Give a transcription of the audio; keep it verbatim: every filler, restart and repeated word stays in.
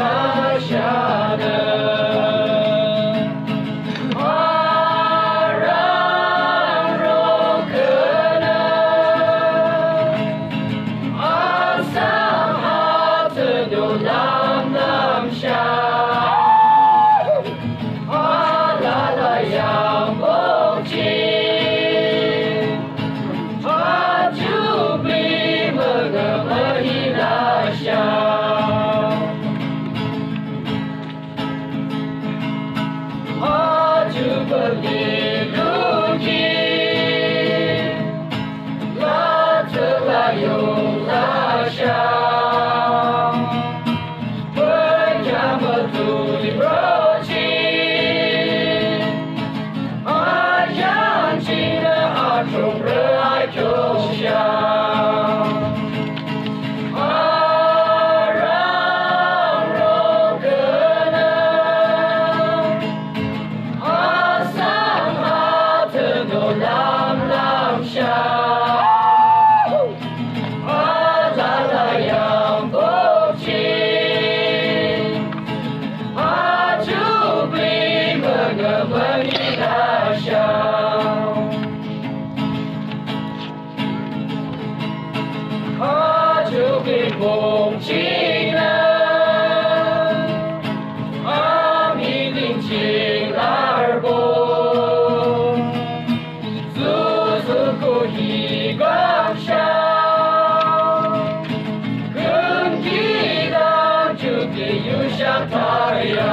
Ashanü arang rokünü asang hatün yo lamlamsha. Alala yambokji. Ajubi münga mühilasha. Ajubi liluji. Latsa la yunglasha. Pekya mütuli rochi. Ayanchina atrong re akyosha. Arang rokünü asang hatün yo lamlamsha. Alala yambokji. Ajubi münga mühilasha. Ajubi mung chingnü amiding ching larbo. Zuzu kuhi gamsha. Künki dang juki yusha taya.